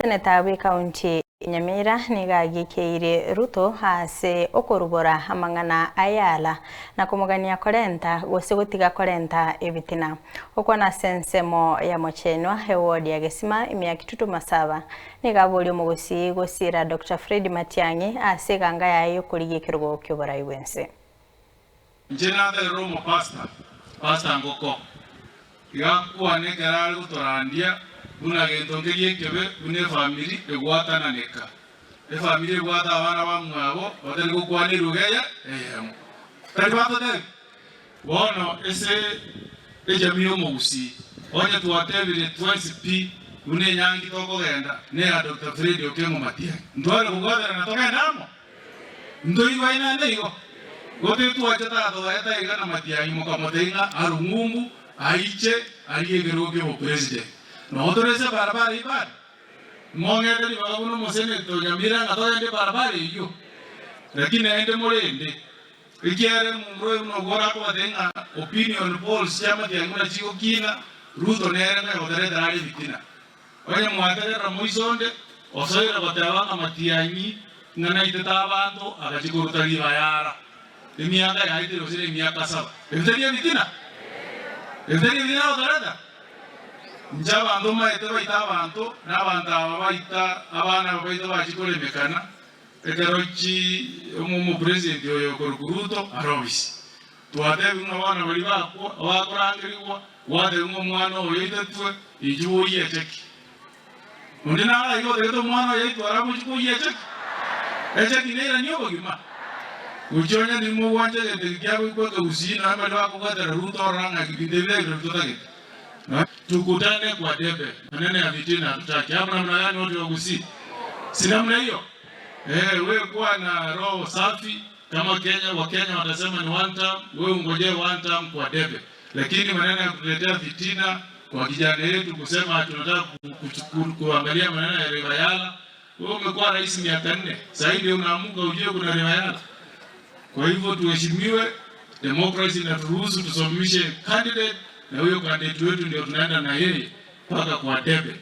Omoseneta bw'ekaunti ya Nyamira nigo agikeire Ruto ase okorubora amang'ana ayala na komogania korenta gose gotiga korenta ebitina. Gokwana ase ensemo ya Mochenwa eward ya Gesima ime ya Kitutu Masaba nigo aboria omogusii gosiira Doctor Fred Matiang'i ase eganga yaye yokorigia ekerogo kioborai bwense. Inche naterera omopasta, Pastor Ngoko, iga akwane ekero are gotorandia buna gento nkeria ekebe buna efamiri egwatananeka. Efamiri ebwate abana bamwabo batari gokwana eruga eye eyemo. Tari batotebi? Bono ase ejamii y'omogusii, onye twatebire twensi pi buna enyangi tokogenda neya Doctor Fred Okengo Matiang'i, ntware kobwaterana togende amo? Ntoigwaine ande igo? Gose twacha tata oye taiga na matiang'i mokamotebia ng'a arwe ng'umbu aiche arie ekerogo ki'obopresident. Nogo tore ase ebarabara eyio bado? Mong'ete ribaga buna omoseneta o Nyamira ng'a togende ebarabara eyio. Lakini naende morende, ekiagera emumura oyo buna obwo orakobatebia ng'a opinion polls chia matiang'i buna chigokina, Ruto nere ng'a ogotoretera are ebitina. Onye mwategerera moiso onde, osoire goteba ng'a matiang'i ng'a naitete abanto, agachia koruta ribayara emiaka yaetire gose nemiaka saba. Ebi tari ebitina? Ebi tari ebitina gotoreta? Inche abanto mbaete baita abanto, na abanto aba baita abana aba baito bachia koremekana, ekero chi omopresident oyo okorokwa Ruto are obisi. Twatebigwe ng'a bono baria bakwa, bakorangerigwa, gwatebigwe ng'a omwana oyo oitetwe, inchuo oyie echeki. Onde naro aiga otagete omwana oye aitwe aramochie koyia echeki? Echeki neiranie obogima? Gochia onye nimogwancha egento eke kiagoikwa ekegusii, nonya baria bakobwatera Ruto orora ng'a ebinto ebi nabio totagete. Tukutane kwa debe, maneno ya fitina hatutaki. Hapo namna gani watu wa Gusii? Si namna hiyo? Eh, we kuwa na roho safi Kama Kenya Wakenya watasema ni one term, wewe ungojee one term kwa debe, lakini maneno ya kutuletea fitina kwa kijana yetu kusema tunataka kuangalia maneno ya River Yala. Wewe umekuwa rais miaka nne, sasa ndio unaamuka ujue kuna River Yala. Kwa hivyo tuheshimiwe, democracy inaturuhusu tusimamishe candidate, na huyo candidate wetu ndio tunaenda na yeye mpaka kwa debe.